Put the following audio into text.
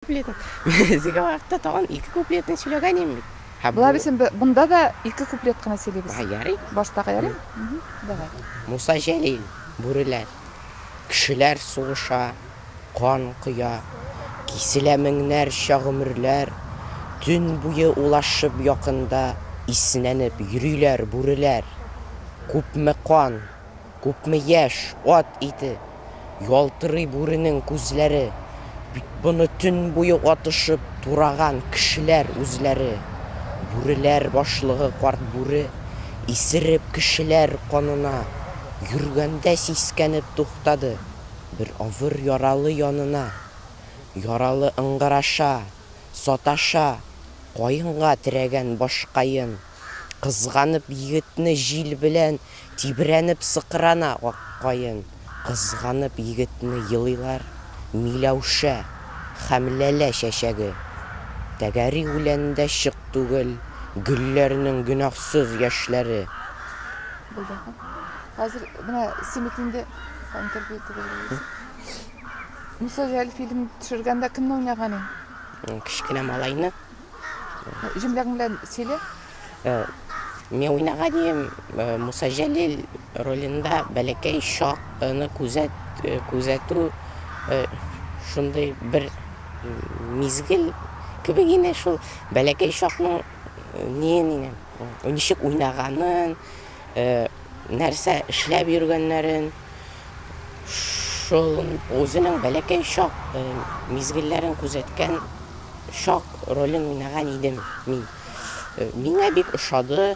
Куплетын. Теге вакытта тагын ике куплетын сөйләгән идем бит. Һәм Болай бит монда да ике куплет кына сөйлибез. Һа, ярый. Баштагы ярый? Давай. Муса Җәлил, бүреләр. Кешеләр сугыша, кан коя, киселә меңнәрчә гомерләр. Төн буе улашып якында иснәнеп йөриләр бүреләр. Күпме кан, Күпме яшь, ат ите. Ялтырый бүренең күзләре. Бит моны төн буе атышып тураган кешеләр үзләре. Бүреләр башлыгы карт бүре, исереп кешеләр канына, йөргәндә сискәнеп туктады бер авыр яралы янына. Яралы ыңгыраша, саташа, каенга терәгән башкаен. Кызганып егетне җил белән Тибрәнеп сыкрана ак каен. Кызганып егетне елыйлар Миләүшә һәм ләлә чәчәге. Тәгәри үләндә чык түгел Гөлләрнең гөнаһсыз яшьләре. Булды. Хәзер менә син бит инде интервью түгел. Муса Җәлил фильм төшергәндә кемне уйнаган идең? Кечкенә малайны. Җөмләң белән сөйлә. Мин уйнаган идем Муса Җәлил ролендә бәләкәй чакны күзәт, күзәтү шундый бер мизгел кебек иде шул бәләкәй чакның ниен ине, ничек уйнаганын, нәрсә эшләп йөргәннәрен, шул үзенең бәләкәй чак мизгелләрен күзәткән чак ролен уйнаган идем мин. Миңа бик ошады.